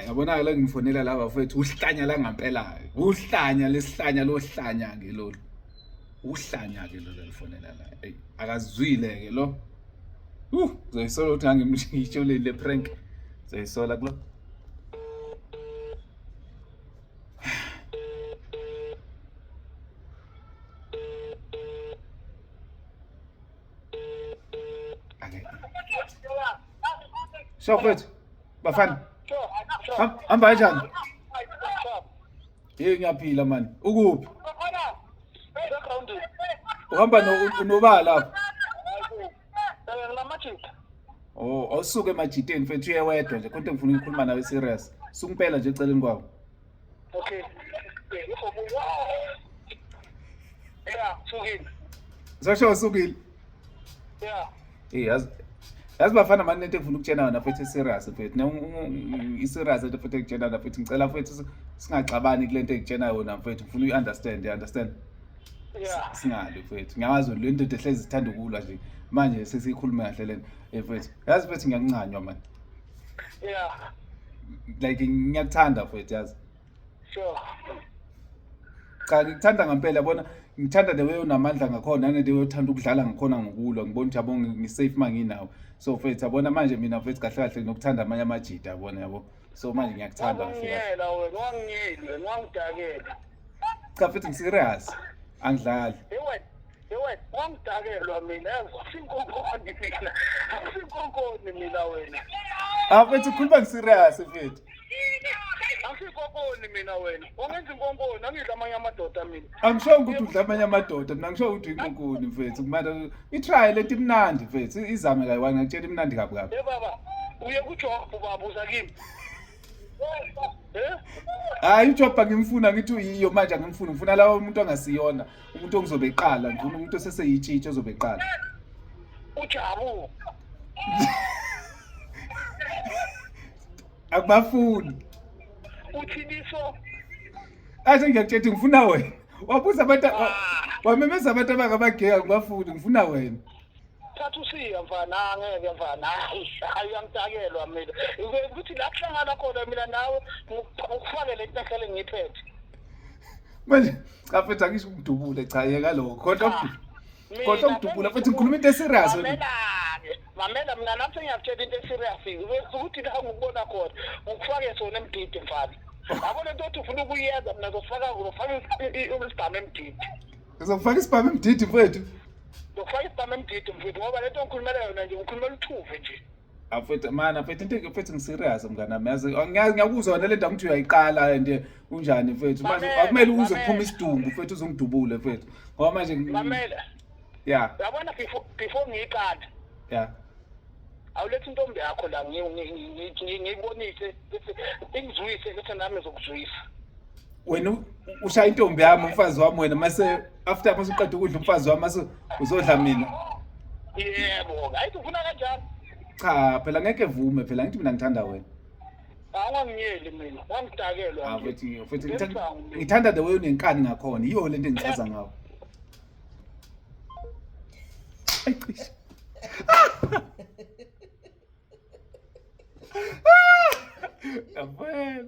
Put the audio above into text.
Yabona-ke la ngifonela la bafowethu uhlanya la ngampela uhlanya lesihlanya lohlanya-ke lolu uhlanya-ke lolu elifonela la eyi akazwile-ke lo uzoyisola ukuthi ngangimsholeli le prank uzoyisola kulo. Sho mfethu. Bafana. Hamba kanjani? Hey ngiyaphila mani. Ukuphi? Uhamba noba lapho? Oh, awusuke emajiteni mfethu uye wedwa nje. Konke ngifuna ukukhuluma nawe serious. Suka impela nje eceleni kwawo. Okay. Yeah, sukile. Sasho usukile. Yeah. Eh yazi yazi bafana mani lento engifuna ukutshena yona futhi serious mfethu. Ne i-serious lento futhi engitshena yona futhi ngicela futhi singaxabani kule nto engitshena yona mfethu. Ngifuna uyi-understand, you understand? Yeah. Singali mfethu. Ngiyazi le ndoda ehlezi ithanda ukulwa nje. Manje sesiyikhulume kahle lento. Eh mfethu. Yazi mfethu ngiyakuncanywa mani. Yeah. Like ngiyakuthanda mfethu yazi. Sure. Cha ngikuthanda ngempela yabona ngithanda the way unamandla ngakhona nane the way uthanda ukudlala ngakhona ngokulwa ngibona ukuthi yabo ngi-safe uma nginawe so mfethu yabona manje mina mfethu kahle kahle nginokuthanda amanye amajita yabona yabo so manje ngiyakuthanda kahle kahle. Wangiyela wena, wangiyeli wena, wangidakela. Cha mfethu ngi-serious angidlali. Hey wena, hey wena, wangidakelwa mina, yazi akusinkonkoni mina. Akusinkonkoni mina wena. Ah mfethu ukhuluma ngi-serious mfethu. Angisikonkoni mina wena. Wangenza inkonkoni, angidla amanye amadoda mina. Angisho ukuthi udla amanye amadoda mina ngisho ukuthi uyinkonkoni mfethu kumele i-try lento imnandi mfethu izame kayi-one ngakutshela imnandi kabi kabi. Hey baba, uye kujob baba uza kimi. Eh? Hayi ujob angimfuna ngithi uyiyo manje angimfuni ngifuna lawo umuntu angasiyona umuntu ongizobe eqala ngifuna umuntu oseseyitshitshi ozobe eqala. Ujabu. Akubafuni. Uthiniso. Athi ngiyakutshela ngifuna wena. Wabuza abantu wamemeza abantu abangabageka ngibafuni ngifuna wena. Thatha usiya mfana, angeke mfana. Hayi, hayi uyangidakelwa mina. Ukuthi la kuhlangana khona mina nawe ngikufake le nto ehlele ngiyiphethe. Manje cha mfethu angisho ukudubule cha yeka lokho. Kodwa kodwa ukudubula futhi ngikhuluma into eserious wena. Mamela-ke, mamela mina nami sengiyakutshela into eserious ukuthi la ngikubona khona ngikufake sona emdidi mfana. Yabo le nto othi ufuna ukuyenza mina ngizofaka ngizofaka isibhamu emdidi. Ngizokufaka isibhamu emdidi mfethu. Ngizofaka isibhamu emdidi mfethu ngoba le nto ongikhulumela yona nje ngikhulumela uthuvi nje. Afethu mana mfethu into mfethu ngiserious mngani wami yazi ngiyazi ngiyakuzwa wena le nto angithi uyayiqala and unjani mfethu manje Mamela, akumele uze mamela. kuphume isidumbu mfethu uzongidubule mfethu ngoba manje Mamela, yeah uyabona before ngiyiqala yeah awulethe intombi yakho la ngiyibonise bese ingizwise bese nami ngizokuzwisa. Wena ushaya intombi yami umfazi wami wena mase after mase uqeda ukudla umfazi wami mase uzodla mina. Yebo, ayithi ufuna kanjani? Cha phela ngeke vume phela ngithi mina ngithanda wena. Awangiyeli mina, wangidakelwa. Ah mfethu mfethu ngithanda the way unenkani ngakhona. Yiyo lento engichaza ngawo. Ayicishe. Yabona.